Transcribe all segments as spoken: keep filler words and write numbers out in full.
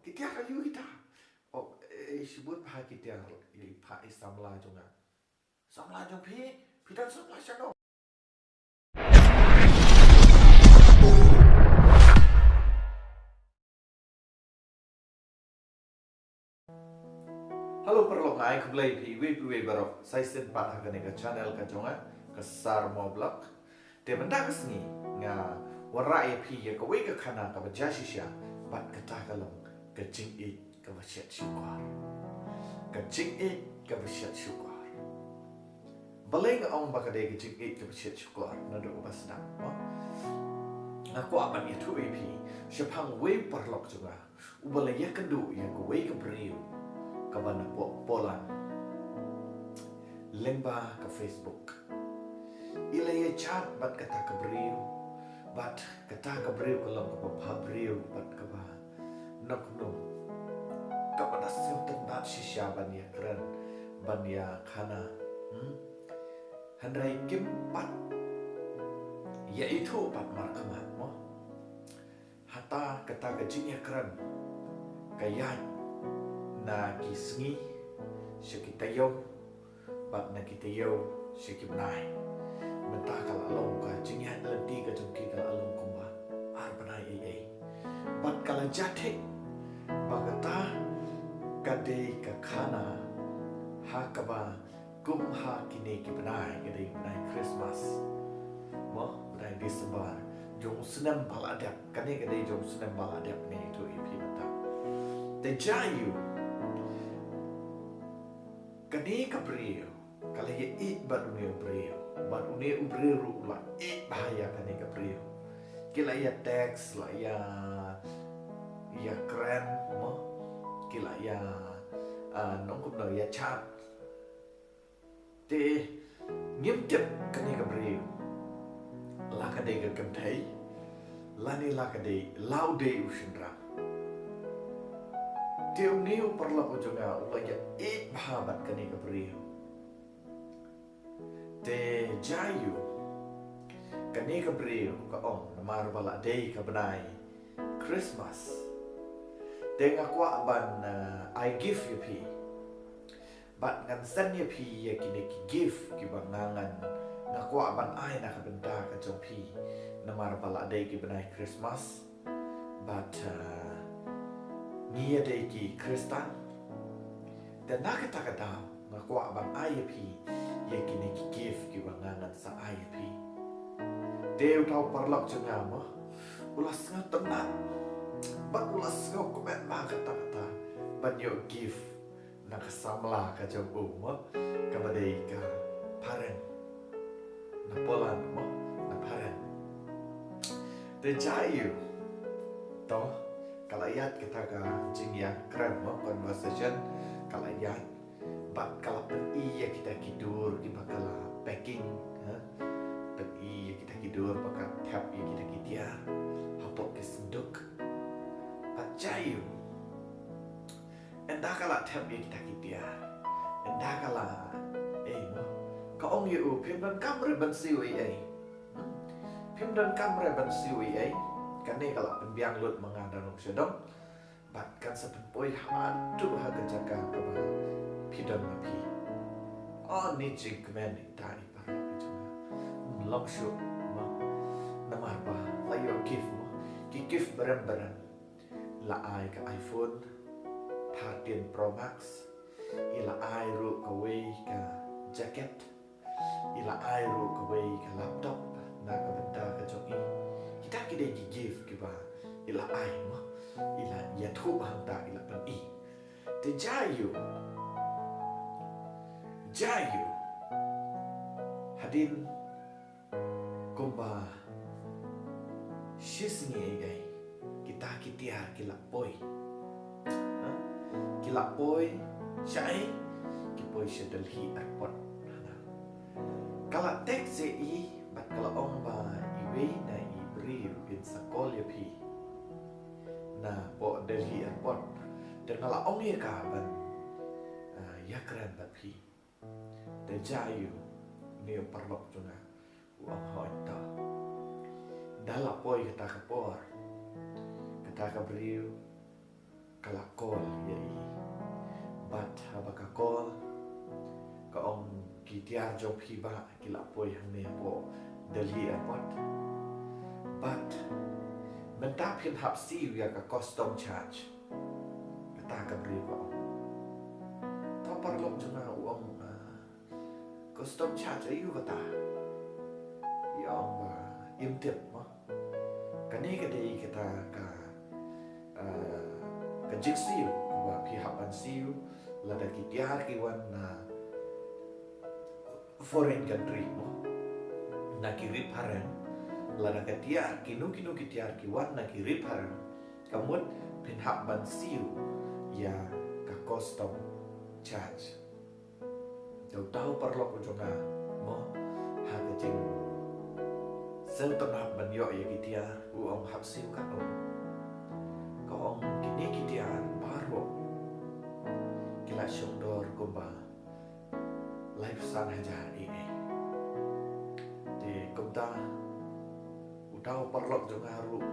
Ki tiar aïu kita? Oh, eh, shibun bha ki tiar, i pha i samla jong nga. Samla jong phi, phi don samla shano? Hello paralok, nga ai khublei phi iwei pa iwei baroh, sa shisien pat ha kane ka channel ka jong nga, ka Sarmo Vlog. Te mynta ka sngi nga wanrah ïa phi ïa kawei ka khana kaba jia shisha, bad kata ka long ka jingïeit kaba shet shukor. Ka jingïeit kaba shet shukor. Balei nga ong ba ka dei ka jingïeit kaba shet shukor, naduh kaba sdang, mo? Nga kwah ban ïathuh ïa phi shaphang uwei u paralok jong nga, uba la ïakynduh ïa kawei ka briew kaba napoh Poland lyngba ka Facebook. I la ïa chat bad kata ka briew, bad kata ka briew ka long kaba bhabriew bad kaba nongkynnoh, kaba da sngewtynnat shisha ban ïakren, ban ïakhana. Hmm? Hynrei kim pat ïa ithuh pat markhmat, mo. Hata kata ka jingïakren ka ïaid na ki sngi sha ki taïew, bad na ki taïew sha ki bnai. Mynta ka la long ka jingïaid lynti ka jong ki ka la long kumba ar bnai ei ei. Bad ka la jia thik ba kata ka dei ka khana ha kaba kum ha kine ki bnai, ka dei bnai Christmas, mo, bnai December jong u snem ba la dep. Kane ka dei jong u snem ba la dep, nga ïathuh ïa phi mynta. Te jia ïa u, kane ka briew ka la ïa ïeit bad une u briew, bad une u briew ruh u la ïeit bha ïa kane ka briew. Ki la ïa text, la ïa, ïa kren, mo, ki la ïa, ah, nongkynnoh, ïa chat. Te ngim tip kane ka briew la ka dei ka kynthei, lane la ka dei, la u dei u shynrang. Te une u paralok u jong nga u la ïa ïeit bha bad kane ka briew. Te jia ïa u, kane ka briew ka ong namar ba la dei ka bnai Christmas, te nga kwah ban, ah, ai gift ïa phi. Bad ngan send ïa phi ïa kine ki gift kiba nga ngan, nga kwah ban ai na ka bynta ka jong phi, namar ba la dei ki bnai Christmas. Bad, ah, ngi ïa dei ki Khristan. Te na kata ka daw nga kwah ban ai ïa phi ïa kine ki gift kiba nga ngan sa ai ïa phi. Te uta u paralok jong nga, mo, u la sngewtynnat bad u la sngewkmen bha kata kata ban ïoh gift na ka samla ka jong u, mo, kaba dei ka phareng. Na Poland, mo, na phareng. Te jia ïa u, to, ka la ïaid kata ka jingïakren, mo, conversation, ka la ïaid. Bad ka la pyni ïa kita ki dur kiba ka la packing, ha? Pyni ïa kita ki dur ba ka thep ïa kita ki tiar hapoh ki synduk. Bad jia ïa u, ynda ka la thep ïa kita ki tiar, ynda ka la, ei, mo, ka ong ïa u, phim donkam re ban siew ei ei. Hmm? Phim donkam re ban siew ei ei. Kane ka la pynbiang lut ma nga da nong sha dong. Bad kan sa pynpoi haduh ha ka jaka kaba phi don ma phi. Ani jingkmen ita i paralok i jong nga. Long shuh, mo. Namar ba la ïoh gift, mo. Ki gift brem brem. La ai ka iPhone thirteen Pro Max. I la ai ruh kawei ka jacket. I la ai ruh kawei ka laptop na ka bynta ka jong i. Kita ki dei ki gift kiba i la ai, mo. I la ïathuh hangta, i la pyni. Te jia ïa u, jia ïa u, hadien kumba shi sngi ei ei, kita ki tiar ki la poi. Ha? Ki la poi shaei? Ki poi sha Delhi Airport. Ka la text ïa i bad ka la ong ba iwei na i briew in sa call ïa phi napoh Delhi Airport. Te nga la ong ïa ka ban, ah, ïakren bad phi. Te jia ïa u, une u paralok jong nga u ong hooid to. Ynda la poi kata ka por, kata ka briew ka la Tiar jong phi ba ki la poi hangne hapoh Delhi Airport. But mynta phin hap siew ïa ka custom charge. Kata ka briew ka ong. To paralok jong nga u ong, ah, custom charge aïu kata? Ïa ong ba im tip mo. Kane ka dei kata ka, ah, ka jingsiew kaba phi hap ban siew lada ki tiar ki wan na foreign country mo, na ki ri phareng. Lada ka tiar kino kino ki tiar ki wan na ki ri phareng, ka mut phin hap ban siew ïa ka custom charge. Te uta u paralok u jong nga mo, ha ka jingsngewtynnat ban ïoh ïa ki tiar, u ong hap siew katno. Ka ong kine ki tiar baroh ki la shong dor kumba laiphew san hajar A A. Te kumta uta u paralok jong nga ruh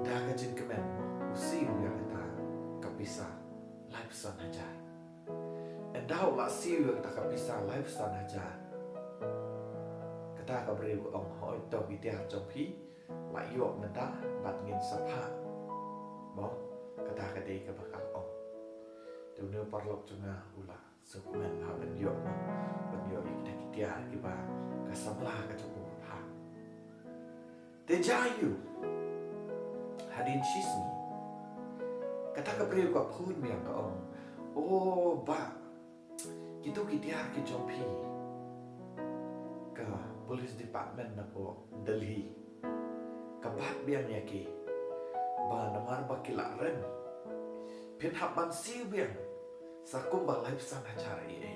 da ka jingkmen mo, u siew ïa kata ka pisa laiphew san hajar. Ynda u la siew ïa kata ka pisa laiphew san hajar, kata ka briew ka ong, hooid, to ki tiar jong phi la ïoh mynta bad ngin sa phah mo. Kata ka dei kaba ka la ong. Te une u paralok jong nga u la sngewkmen bha ban ïoh mo, ban ïoh ïa kita ki tiar kiba ka samla ka jong u ka phah. Te jia aiu, hadien shisngi kata ka briew ka phone biang, ka ong, o bah, kito ki tiar ki jong phi, ka police department napoh Delhi ka bat biang ïa ki ba namar ba ki la rem, phin hap ban siew biang sa kumba laiphew san hajar A A.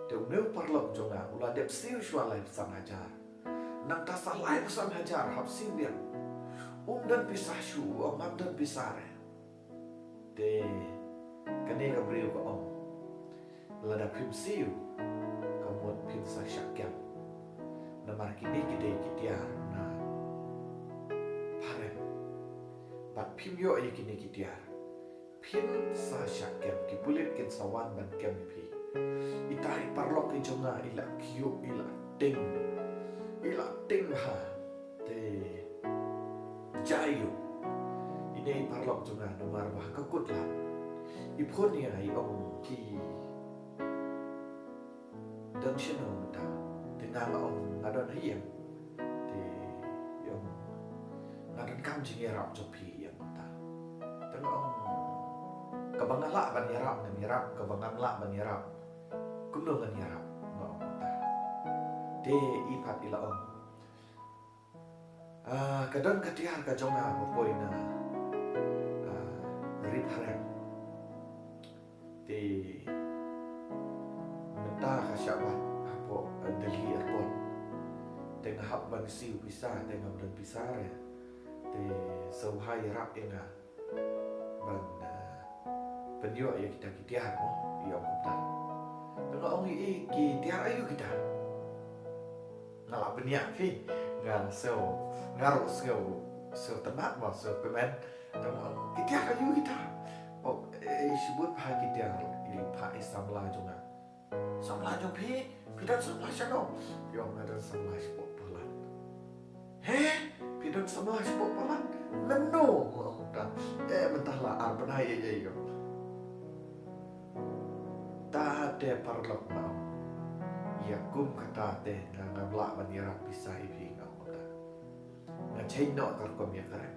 Te une u paralok jong nga u la dep siew shuwa laiphew san hajar. Nangta sa laiphew san hajar hap siew biang. Um don pisa shuh, u ong ngam don pisa re. Te kane ka briew ka ong, lada phim siew, ka mut phim sa shah kem. Namar kine ki dei ki tiar na phareng. Bad phim ïoh ïa kine ki tiar, phin sa shah kem, ki pulit kin sa wan ban kem ïa phi. Ita i paralok i jong nga i la kyiuh, i la tieng, i la tieng bha. Te jia aiu, ine i paralok jong nga namar ba ha ka kut lad i phone ïa nga, i ong ki don shano mynta. Te nga la ong nga don ha ïing. Te i ong nga donkam jingïarap jong phi ïa mynta. Te nga ong kaba nga lah ban ïarap ngan ïarap, kaba ngam lah ban ïarap kumno ngan ïarap, nga ong mynta. Te i pat i la ong, ah, ka don ka tiar ka jong nga ba poi na, ah, ri phareng. Te mynta ka shah bat hapoh, eh, Delhi Airport. Te nga hap ban siew pisa, te ngam don pisa re. Te sngewbha ïarap ïa nga ban, eh, pynïoh ïa kita ki tiar mo, i ong kumta. Te nga ong, i, i, ki tiar aiu kita? Nga lah pynïaid phi, nga sngew, nga ruh sngew, sngewtynnat mo, sngewkmen. Te nga ong, ki tiar aiu kita? Oh, eh, shibun bha ki tiar i phah i samla jong nga. Samla jong phi? Phi don samla shano? I ong nga don samla shapoh Poland. He? Phi don samla shapoh Poland? Mynno? Nga ong kumta. Eh, mynta la ar bnai ïa ïa ïa. Ta te paralok, nga ong, ïa kum kata te nga ngam lah ban ïarap pisa ïa phi, nga ong kumta. Nga shait noh ka rukom ïa ka rem.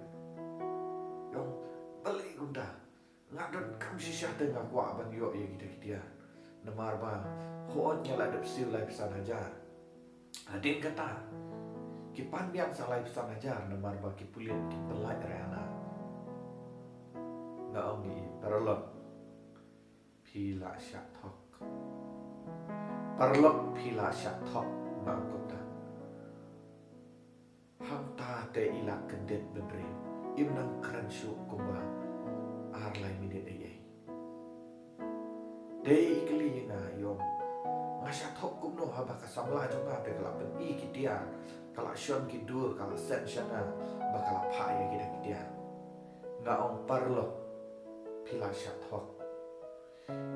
I ong balei kumta? Nga donkam shisha te nga kwah ban ïoh ïa kita ki tiar. Namar ba hooid nga la dep siew laiphew san hajar. Hadien kata ki pan biang sa laiphew san hajar namar ba ki pulit ki pynlait Haryana. Nga ong, i paralok, phi la shah thok. Paralok, phi la shah thok, nga ong kumta. Hangta te i la kyndit bynriew. Im nang kren shuh kumba ar lai minit ei ei. Te i kylli ïa nga, i ong, nga shah thok kumno haba ka samla jong nga te ka la pyni ki tiar, ka la shon ki dur, ka la send sha nga ba ka la phah ïa kita ki tiar. Nga ong, paralok, phi la shah thok.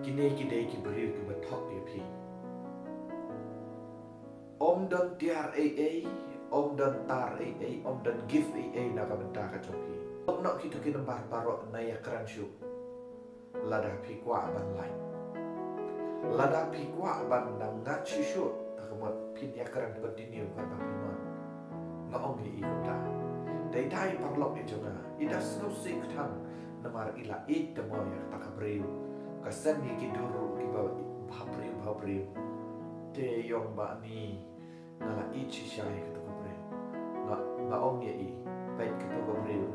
Kine ki dei ki briew kiba thok ïa phi. Ym don tiar ei ei, ym don tar ei ei, ym don gift ei ei na ka bynta ka jong phi. Ïoh noh kito ki nambar baroh, na ïakren shuh. Lada phi kwah ban lait, lada phi kwah ban nang ngat shuh shuh, ta ka mut phin ïakren continue katba phi mon. Nga ong ïa i kumta. Dei dei paralok i jong nga, i da sngewsih kthang namar i la ïeit tymmen ïa kata ka briew. Ka send ïa ki dur ruh kiba bhabriew bhabriew. Te i ong ba ni nga la ïeit shisha ïa kata ka briew. Nga, nga ong ïa i, peit kata ka briew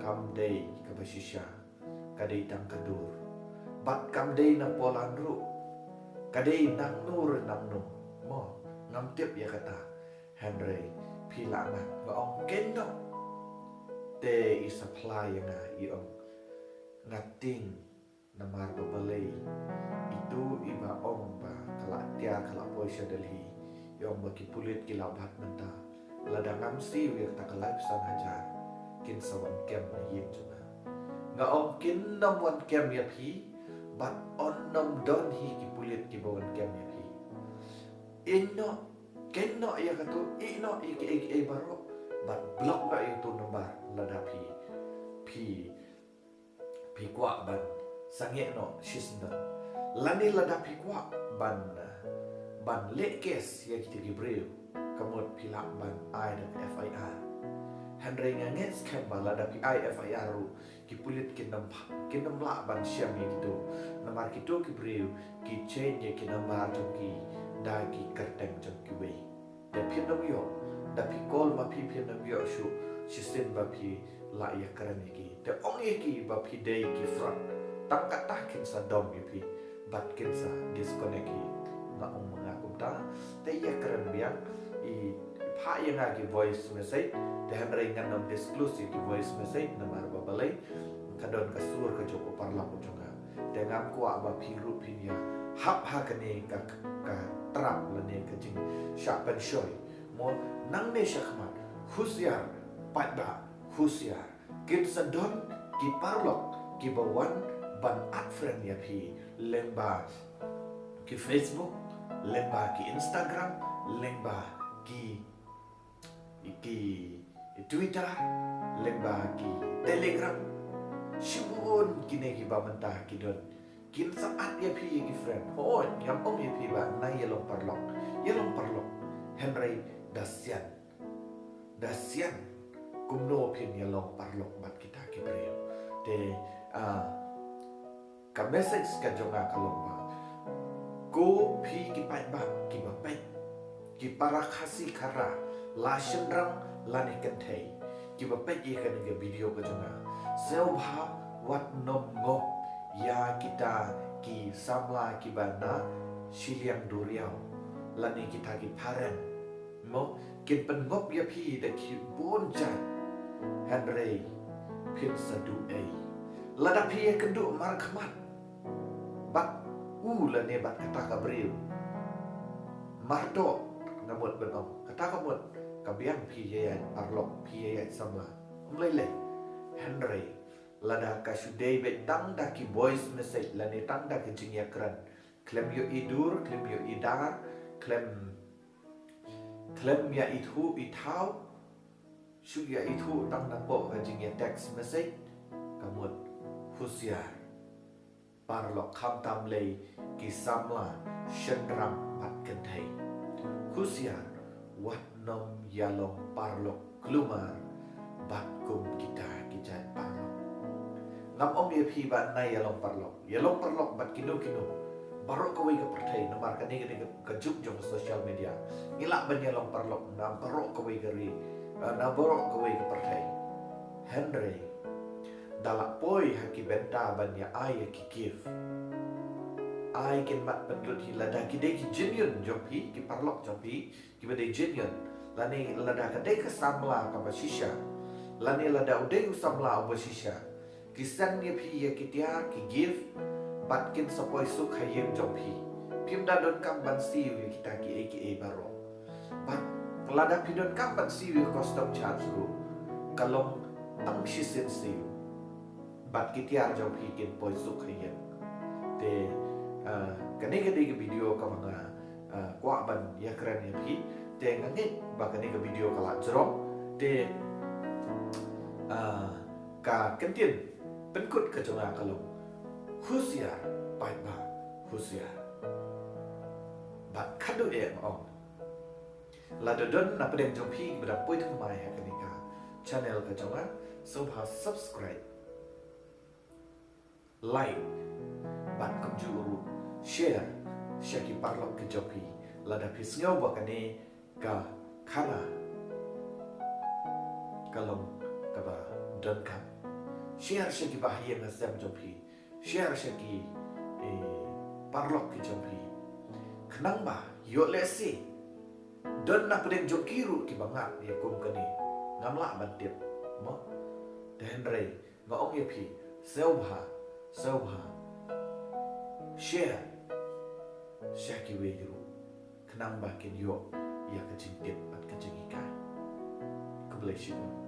kam dei kaba shisha. Ka dei tang ka dur. Bad kam dei na Poland ruh. Ka dei nangno re nangno. Mo, ngam tip ïa kata. Hynrei phi lah ngat, nga ong kynnoh. Te i sa phla ïa nga, i ong, nga tieng namar ba balei itu iba ong ba ka la tiar, ka la poi sha Delhi. I ong ba ki pulit ki la bat mynta. Lada ngam siew ïa kata ka laiphew san hajar, kin sa wan kem na ïing jong nga. Nga ong kin nym wan kem ïa phi, bad yn nym don hi ki pulit kiba wan kem ïa phi. Ïehnoh, kynnoh ïa katu, ïehnoh ïa kiei kiei baroh, bad block noh ïa utu u nambar lada phi, phi, phi kwah ban sangeh noh shisyndon. Lane lada phi kwah ban, ban leh case ïa kita ki briew, ka mut phi lah ban ai da ka F I R. Hynrei nga ngeit skhem ba lada phi ai F I R ruh, ki pulit kin nym pha-, kin nym lah ban shem ïa kitu. Namar kitu ki briew ki change ïa ki nambar jong ki da ki kyrteng jong kiwei. Te phin nym ïoh, da phi call ma phi phin nym ïoh shuh shisien ba phi lah ïakren ïa ki. Te ong ïa ki ba phi dei ki fraud, tang kata kin sa dom ïa phi bad kin sa disconnect hi. Nga ong ma nga kumta. Te ïakren biang, i phah ïa nga ki voice message. Te hynrei ngan nym disclose ïa ki voice message namar ba balei, ka don ka sur ka jong u paralok u jong nga. Te ngam kwah ba phi ruh phin ïa hap ha kane ka, ka trap lane ka jingshah pynshoi. Mo, nangne shakhmat, husiar, paidbah, husiar. Kin sa don ki paralok kiba wan ban add friend ïa phi lyngba ki Facebook, lyngba ki Instagram, lyngba ki, ki Twitter, lyngba ki Telegram. Shibun kine kiba mynta ki don. Kin sa add ïa phi ïa ki friend. Hooid, ngam ong ïa phi ba nai ïalong paralok. Ïalong paralok. Hynrei da sian. Da sian. Kumno phin ïalong paralok bad kita ki briew. Te, ah, ka message ka jong nga ka long ba, ko phi ki paidbah kiba peit, ki para Khasi Khara, la shynrang lane kynthei, kiba peit ïa kane ka video ka jong nga, sngewbha wat nym ngop ïa kita ki samla kiba na shiliang duriaw lane kita ki phareng. Mo, kin pynngop ïa phi da ki bun jait. Hynrei phin sa duh ei lada phi ïakynduh markhmat bad u lane bad kata ka briew? Marto, nga mut ban ong, kata ka mut ka biang phi ïa ïaid paralok, phi ïa ïaid samla. Ym lei lei. Hynrei lada ka shu dei beit tang da ki voice message lane tang da ka jingïakren, khlem ïohi dur, khlem ïohi dar, khlem, khlem ïa ithuh ithaw, shu ïa ithuh tang napoh ka jingïa text message, ka mut husiar. Paralok, khamtam lei ki samla shynrang bad kynthei. Husiar, wat nym ïalong paralok kulmar bad kum kita ki jait paralok. Ngam ong ïa phi ba nai ïalong paralok. Ïalong paralok bad kino kino. Baroh kawei ka pyrthei, namar kane ka dei ka, ka juk jong social media. Ngi lah ban ïalong paralok na baroh kawei ka ri, eh, na baroh kawei ka pyrthei. Hynrei da la poi ha ki bynta ban ïa ai ïa ki gift, ai kin mat pynlut hi lada ki dei ki genuine jong phi, ki paralok jong phi, kiba dei genuine, lane lada ka dei ka samla kaba shisha, lane lada u dei u samla uba shisha, ki send ïa phi ïa ki tiar, ki gift, bad kin sa poi suk ha ïing jong phi. Phim da donkam ban siew ïa kita kiei kiei baroh. Bad lada phi donkam ban siew ïa custom charge ruh, ka long tang shisien siew. Bad ki tiar jong phi kin poi suk ha ïing. Te, ah, kane ka dei ka video kaba nga, ah, kwah ban ïakren ïa phi. Te nga ngeit ba kane ka video ka la jrong. Te, ah, ka kyntien pynkut ka jong nga ka long, husiar, paidbah, husiar. Bad khadduh eh nga ong, lada don na pdeng jong phi ba dang poi thymmai ha kane ka channel ka jong nga, sngewbha subscribe, like, bad kumjuh ruh share sha ki paralok ki jong phi. Lada phi sngew ba kane ka khana ka long kaba donkam, share sha ki bahaïing hasem jong phi, share sha ki, eh, paralok ki jong phi. Khnang ba ïoh lehse don na pdeng jong ki ruh kiba ngat ïa kum kane, ngam lah ban tip, mo. Te hynrei nga ong ïa phi, sngewbha, sngewbha share sha kiwei ruh, khnang ba kin ïoh ïa ka jingtip bad ka jinghikai. Khublei shibun.